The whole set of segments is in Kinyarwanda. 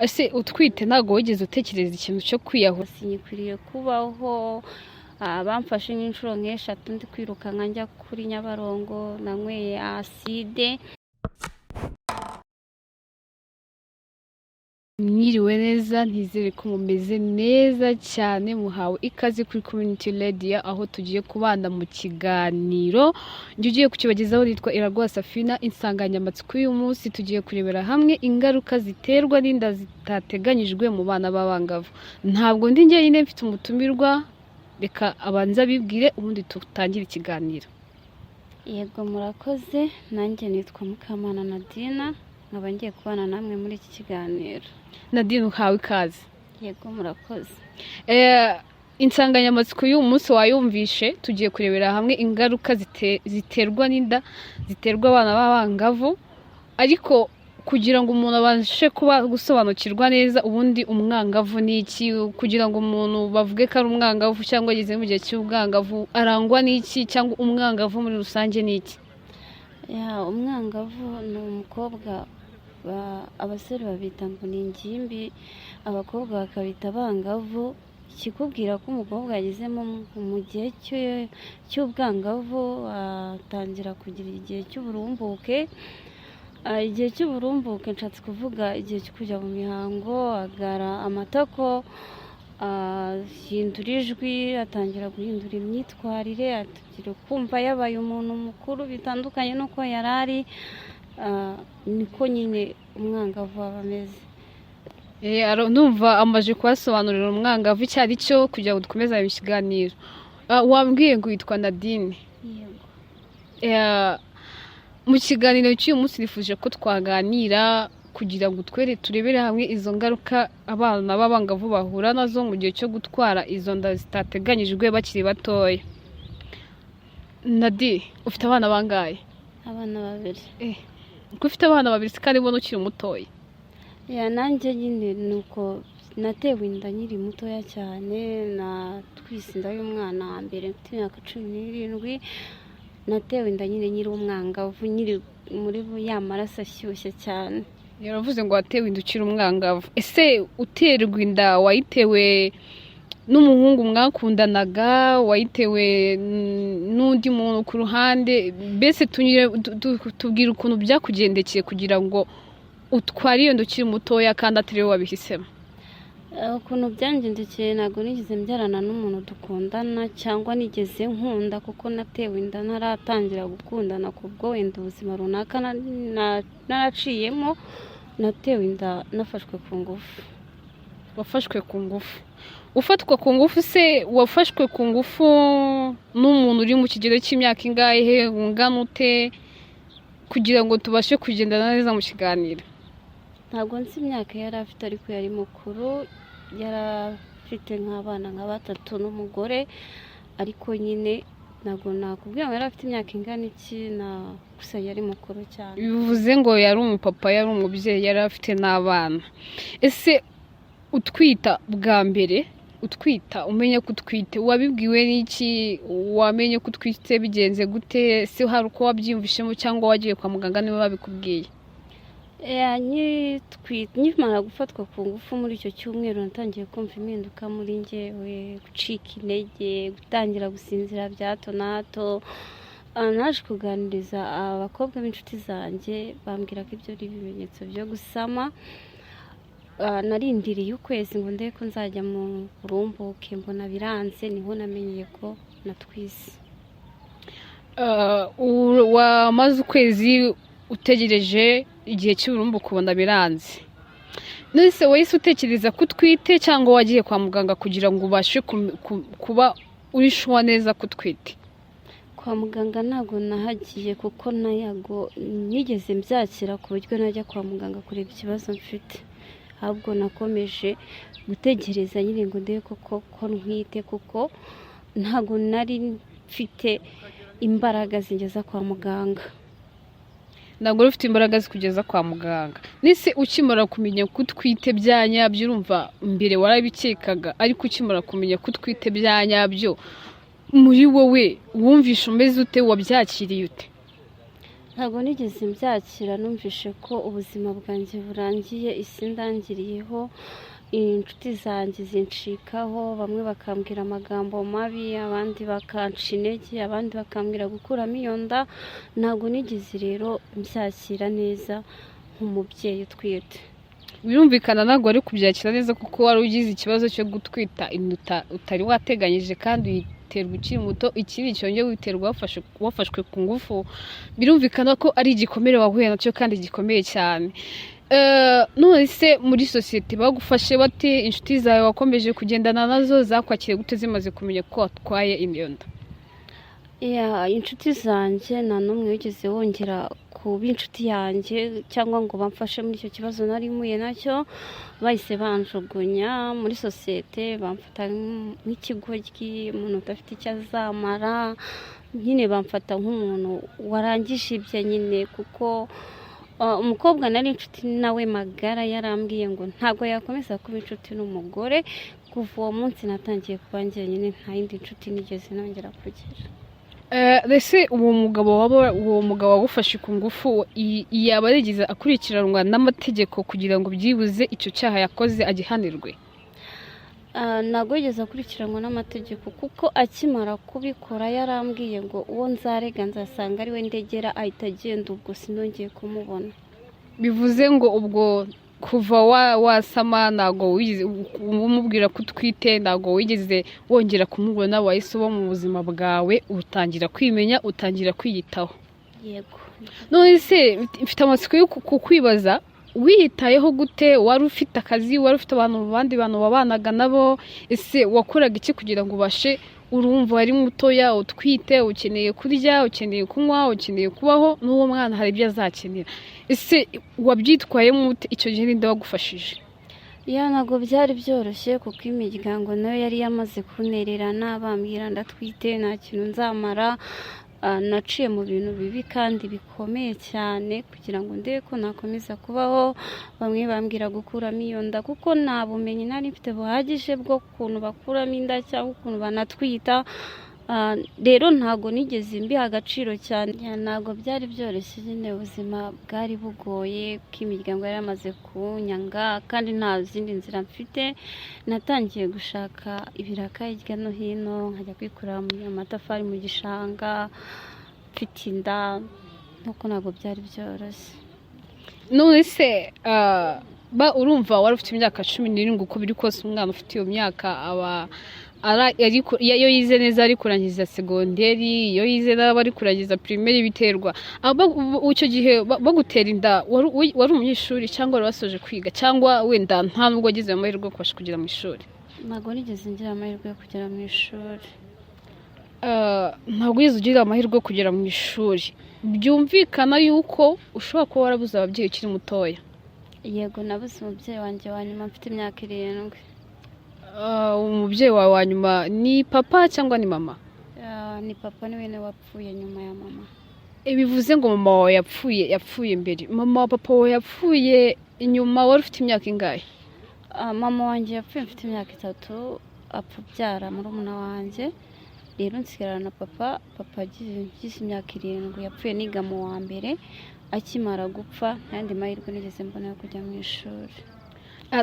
Ese utwite ntabwo wigeze utekereza ikintu cyo kwiyahura? Sinyikwiriye kubaho. Bamfashe nk'inshuro nk'eshatu ndi kwirukanka njya kuri Nyabarongo, nanyweye acide. Mwiriwe neza, ntizere ko mumeze neza cyane. Muhawe ikaze kuri Community Radio, aho tugiye kubana mu kiganiro. Njye ugiye kukibagezaho nitwa Iraguha Safina. Insanganyamatsiko y'uyu munsi, tugiye kurebera hamwe ingaruka ziterwa n'inda zitateganyijwe mu bana b'abangavu. Ntabwo ndi njyenyine, mfite umutumirwa. Reka abanze abibwire, ubundi dutangire ikiganiro. Yego, murakoze. Nanjye nitwa Mukamana Nadina, nkaba ngiye kubana namwe muri iki kiganiro. Nadine, uhawe ikaze. Yego, murakoze. Insanganyamatsiko y'uyu munsi wayumvishe. Tugiye kurebera hamwe ingaruka ziterwa n'inda ziterwa abana b'abangavu. Ariko kugira ngo umuntu abashe kuba gusobanukirwa neza, ubundi umwangavu ni iki? Kugira ngo umuntu bavuge ko ari umwangavu cyangwa ageze mu gihe cy'ubwangavu, arangwa n'iki? Cyangwa umwangavu muri rusange ni iki? Ya, umwangavu ni umukobwa, abasore babita ngo ni ingimbi, abakobwa bakabita abangavu. Ikikubwira ko umukobwa yagezemo mu gihe cy'ubwangavu, atangira kugira igihe cy'uburumbuke. Igihe cy'uburumbuke nshatse kuvuga igihe cyo kujya mu mihango, agara amatako, ahindura ijwi, atangira guhindura imyitwarire, atangira kumva yabaye umuntu mukuru bitandukanye n'uko yari ari. Niko nyine umwangavu aba ameze. Ndumva amaze kubasobanurira umwangavu icyo ari cyo. Kugira ngo dukomeze ikiganiro, wambwiye ngo witwa Nadine? Yego. Mu kiganiro cy'uyu munsi nifuje ko twaganira kugira ngo twere turebere hamwe izo ngaruka abana b'abangavu bahura nazo mu gihe cyo gutwara izo nda zitateganyijwe bakiri batoya. Nadi, ufite abana bangahe? Abana babiri. Ko ufite abana babiri se kandi ubona ukiri mutoya? Ya, nanjye nyine ni uko natewe inda nkiri mutoya cyane. Natwise inda y'umwana wa mbere mfite imyaka 17. Natewe inda nyine nkiri umwangavu, nkiri muri ya maraso ashyushye cyane. Yaravuze ngo watewe inda ukiri umwangavu. Ese uterwa inda wayitewe n'umuhungu mwakundanaga, wayitewe n'undi muntu ku ruhande? Mbese tubwire ukuntu byakugendekeye kugira ngo utware iyo nda ukiri mutoya kandi atari wowe wabihisemo. Ukuntu byangendekeye, ntabwo nigeze mbyarana n'umuntu dukundana cyangwa nigeze nkunda, kuko natewe inda ntaratangira gukundana, kubwo wenda ubuzima runaka naraciyemo. Natewe inda nafashwe ku ngufu. Wafashwe ku ngufu? Ufatwa ku ngufu se wafashwe ku ngufu n'umuntu uri mu kigero cy'imyaka ingahe, ungana ute, kugira ngo tubashe kugendana neza mu kiganiro? Ntabwo nzi imyaka yari afite, ariko yari mukuru, yari afite nk'abana nka batatu n'umugore. Ariko nyine ntabwo nakubwira ngo yari afite imyaka ingana iki na gusa yari mukuru cyane. Bivuze ngo yari umupapa, yari umubyeyi, yari afite n'abana. Ese utwita bwa mbere, utwita umenya ko utwite, wabibwiwe n'iki? Wamenye ko utwite bigenze gute? Se hari uko wabyiyumvishemo cyangwa wagiye kwa muganga niba babikubwiye? Nkimara gufatwa ku ngufu, muri icyo cyumweru natangiye kumva impinduka muri njyewe, gucika intege, gutangira gusinzira bya hato na hato. Naje kuganiriza abakobwa b'inshuti zanjye, bambwira ko ibyo ari ibimenyetso byo gusama. Narindiriye ukwezi ngo ndebe ko nzajya mu burumbuke, mbona biranze, niho namenyeye ko natwise. Wamaze ukwezi utegereje igihe cy'uburumbuke, ubona biranze. None wahise utekereza ko utwite cyangwa wagiye kwa muganga kugira ngo ubashe kuba uri sure neza ko utwite? Kwa muganga ntabwo nahagiye, kuko nayago nigeze mbyakira ku buryo najya kwa muganga kureba ikibazo mfite. Ahubwo nakomeje gutegereza nyine ngo ndebe koko ko ntwite, kuko ntabwo nari mfite imbaraga zingeza kwa muganga. Ntabwo wari ufite imbaraga zikugeza kwa muganga. Nese ukimara kumenya ko utwite bya nyabyo, urumva mbere warabikekaga, ariko ukimara kumenya ko utwite bya nyabyo, muri wowe wumvishe umeze ute? Wabyakiriye ute? Ntabwo nigeze mbyakira, numvishe ko ubuzima bwanjye burangiye, isi ndangiriyeho, inshuti zanjye zincikaho, bamwe bakambwira amagambo mabi, abandi bakanca intege, abandi bakambwira gukuramo iyo nda. Ntabwo nigeze rero mbyakira neza nk'umubyeyi utwite. Birumvikana ntabwo wari kubyakira neza, kuko wari ugize ikibazo cyo gutwita inda utari wateganyije, kandi uyiterwa ukiri muto. Ikindi cyongeye witerwa wafashwe ku ngufu. Birumvikana ko ari igikomere wahuye nacyo kandi gikomeye cyane. None se muri sosiyete bagufashe bate? Inshuti zawe wakomeje kugendana nazo zakwakiriye gute zimaze kumenya ko watwaye iyo nda? Yeah, inshuti zanjye nta n'umwe wigeze wongera kuba inshuti yanjye cyangwa ngo bamfashe muri icyo kibazo nari mpuye nacyo. Bahise banjugunya muri sosiyete, bamfata nk'ikigoryi, umuntu udafite icyo azamara nyine, bamfata nk'umuntu warangije ibye nyine, kuko umukobwa nari inshuti nawe magara yarambwiye ngo ntabwo yakomeza kuba inshuti n'umugore. Kuva uwo munsi natangiye kuba njyenyine, nta yindi nshuti nigeze nongera kugira. Ese uwo mugabo wagufashe ku ngufu yaba yarigeze akurikiranwa n'amategeko kugira ngo byibuze icyo cyaha yakoze agihanirwe? Ntabwo yigeze akurikiranwa n'amategeko, kuko akimara kubikora yarambwiye ngo uwo nzarega nzasanga ari we ndegera, ahita agenda, ubwo sinongeye kumubona. Bivuze ngo ubwo kuva wasama ntabwo wigeze umubwira ko utwite, ntabwo wigeze wongera kumubona, wahise uba mu buzima bwawe, utangira kwimenya, utangira kwiyitaho. Yego. None se mfite amatsiko yo kukwibaza, wiyitayeho gute? Wari ufite akazi? Wari ufite abantu, abandi bantu wabanaga nabo? Ese wakoraga iki kugira ngo ubashe, urumva wari mutoya, utwite, ukeneye kurya, ukeneye kunywa, ukeneye kubaho, n'uwo mwana hari ibyo azakenera. Ese wabyitwayemo ute icyo gihe? Ninde wagufashije? Yeah, ntabwo byari byoroshye, kuko imiryango nayo yari yamaze kuntererana, bambwira ndatwite nta kintu nzamara. Naciye mu bintu bibi kandi bikomeye cyane kugira ngo ndebe ko nakomeza kubaho. Bamwe bambwira gukuramo iyo nda, kuko nta bumenyi nari mfite buhagije bwo kuntu bakuramo inda cyangwa ukuntu banatwita. Rero ntabwo nigeze mbiha agaciro cyane. Yeah, ntabwo byari byoroshye nyine, ubuzima bwari bugoye kuko imiryango yari yamaze kunyanga kandi nta zindi nzira mfite. Natangiye gushaka ibiraka hirya no hino, nkajya kwikorera amatafari mu gishanga mfite inda, nuko ntabwo byari byoroshye. None se urumva wari ufite imyaka 17, uko biri kose umwana ufite iyo myaka aba iyo yize neza ari kurangiza segonderi, iyo yize nabi ari kurangiza primaire, biterwa. Icyo gihe bagutera inda wari umunyeshuri cyangwa wari wasoje kwiga, cyangwa wenda nta nubwo wagize amahirwe yo kubasha kugera mu ishuri? Ntabwo nigeze ngira amahirwe yo kugera mu ishuri. Ntabwo wigeze ugira amahirwe yo kugera mu ishuri, byumvikana yuko ushobora kuba warabuze ababyeyi ukiri mutoya. Yego, nabuze umubyeyi wanjye wa nyuma mfite imyaka 7. Umubyeyi wawe wa nyuma ni papa cyangwa ni mama? Ni papa, niwe niwe wapfuye nyuma ya mama. Bivuze ngo mama wawe yapfuye mbere, mama wa papa wawe yapfuye inyuma. Wari ufite imyaka ingahe? Mama wanjye yapfuye mfite imyaka 3, apfa abyara murumuna wanjye. Rero nsigarana na papa. Papa agize imyaka 7, yapfuye niga mu wa mbere. Akimara gupfa nta yandi mahirwe nigeze mbona yo kujya mu ishuri.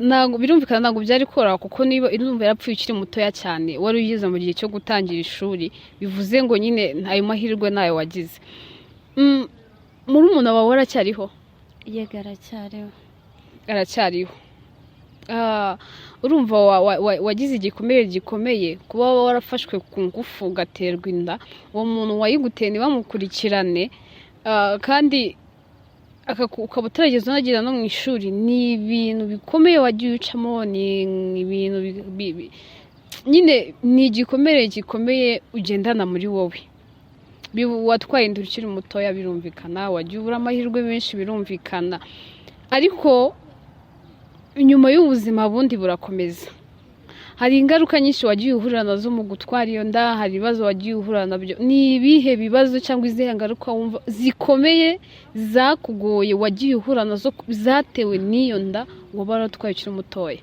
Ntabwo birumvikana, ntabwo byari koroha, kuko niba urumva yarapfuye ukiri mutoya cyane, wari ugeze mu gihe cyo gutangira ishuri, bivuze ngo nyine ayo mahirwe ntayo wagize. Murumuna wawe aracyariho? Yego, aracyariho. Aracyariho. Urumva wagize igikomere gikomeye kuba warafashwe ku ngufu ugaterwa inda, uwo muntu wayiguteye ntibamukurikirane, kandi ukaba utarigeze unagera no mu ishuri. Ni ibintu bikomeye wagiye ucamo, ni ibintu nyine ni igikomere gikomeye ugendana muri wowe. Watwaye inda ukiri mutoya, birumvikana, wagiye ubura amahirwe menshi, birumvikana, ariko nyuma y'ubuzima bundi burakomeza. Hari ingaruka nyinshi wagiye uhura nazo mu gutwara iyo nda, hari ibibazo wagiye uhura nabyo. Ni ibihe bibazo cyangwa izihe ngaruka wumva zikomeye zakugoye wagiye uhura nazo zatewe n'iyo nda waba waratwaye ukiri mutoya?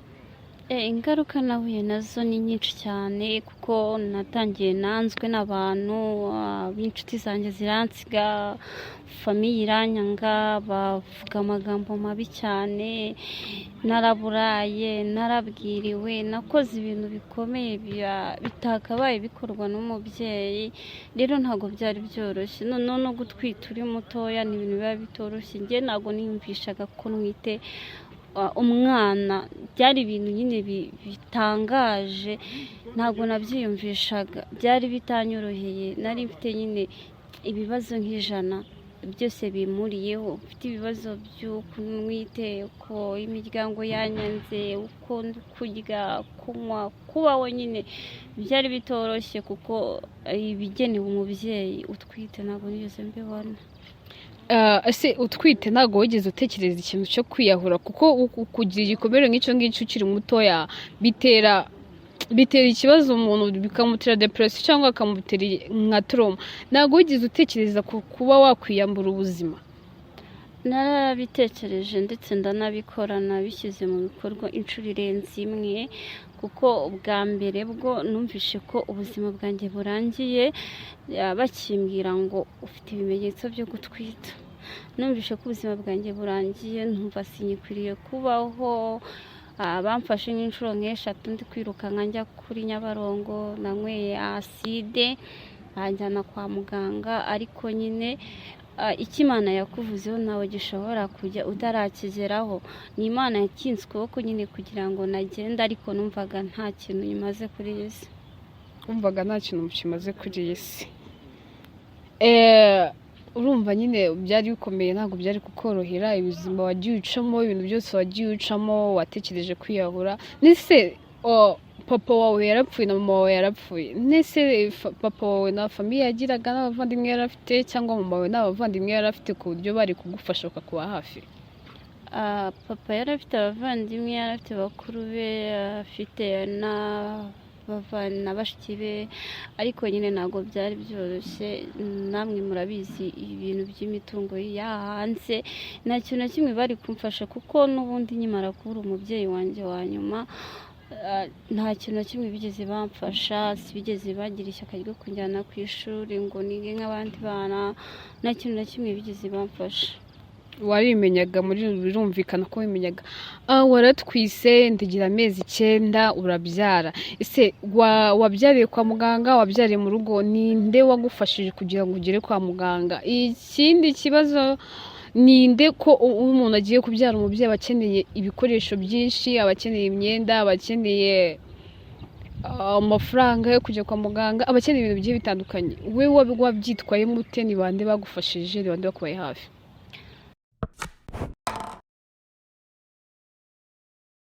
Ingaruka nahuye nazo ni nyinshi cyane, kuko natangiye nanzwe n'abantu, b'inshuti zanjye ziransiga, famille iranyanga, bavuga amagambo mabi cyane, naraburaye, narabwiriwe, nakoze ibintu bikomeye bitakabaye bikorwa n'umubyeyi. Rero ntabwo byari byoroshye. Noneho no gutwita uri mutoya ni ibintu biba bitoroshye. Njye ntabwo niyumvishaga ko ntwite umwana, byari ibintu nyine bitangaje, ntabwo nabyiyumvishaga, byari bitanyoroheye. Nari mfite nyine ibibazo nk'ijana byose bimuriyeho, mfite ibibazo by'uko ntwite, uko imiryango yanyanze, uko kurya, kunywa, kubaho nyine byari bitoroshye, kuko ibigenewe umubyeyi utwite ntabwo nigeze mbibona. Ese utwite ntabwo wigeze utekereza ikintu cyo kwiyahura? Kuko kugira igikomere nk'icyo ngicyo ukiri mutoya bitera ikibazo umuntu, bikamutera depression cyangwa akamutera nka trauma. Ntabwo wigeze utekereza ku kuba wakwiyambura ubuzima? Narabitekereje, ndetse ndanabikora, nabishyize mu bikorwa inshuro irenze imwe, kuko ubwa mbere bwo numvishe ko ubuzima bwanjye burangiye, bakimbwira ngo ufite ibimenyetso byo gutwita. Numvishe ko ubuzima bwanjye burangiye, numva sinyikwiriye kubaho. Bamfashe nk'inshuro nk'eshatu ndi kwirukanka njya kuri Nyabarongo, nanyweye acide, banjyana kwa muganga. Ariko nyine icyo Imana yakuvuzeho ntawe gishobora kujya utarakigeraho. Ni Imana yakinze ukuboko nyine kugira ngo nagende, ariko numvaga nta kintu nyimaze kuri iyi si. Wumvaga nta kintu kimaze kuri iyi si. Urumva nyine byari bikomeye, ntabwo byari kukorohera ubuzima wagiye ucamo, ibintu byose wagiye ucamo, watekereje kwiyahura. Nese papa wawe yarapfuye na mama wawe yarapfuye? Nese papa wawe na famille yagiraga n'abavandimwe yari afite, cyangwa mama wawe n'abavandimwe yari afite, ku buryo bari kugufasha bakakuba hafi? Papa yari afite abavandimwe, yari afite bakuru be, afite na bashiki be, ariko nyine ntabwo byari byoroshye. Namwe murabizi ibintu by'imitungo hanze, nta kintu na kimwe bari kumfasha, kuko n'ubundi nkimara kubura umubyeyi wanjye wa nyuma, nta kintu na kimwe bigeze bamfasha. Bigeze bagira ishyaka ryo kunjyana ku ishuri ngo nige nk'abandi bana, nta kintu na kimwe bigeze bamfasha. Warimenyaga muri, birumvikana ko wimenyaga. Waratwise, ndagira amezi 9 urabyara. Ese wabyariye kwa muganga, wabyariye mu rugo? Ninde wagufashije kugira ngo ugere kwa muganga? Ikindi kibazo, ninde ko umuntu agiye kubyara, umubyeyi aba akeneye ibikoresho byinshi, aba akeneye imyenda, aba akeneye amafaranga yo kujya kwa muganga, aba akeneye ibintu bigiye bitandukanye. We wabyitwayemo ute? Ni bande bagufashije? Ni bande bakubaye hafi?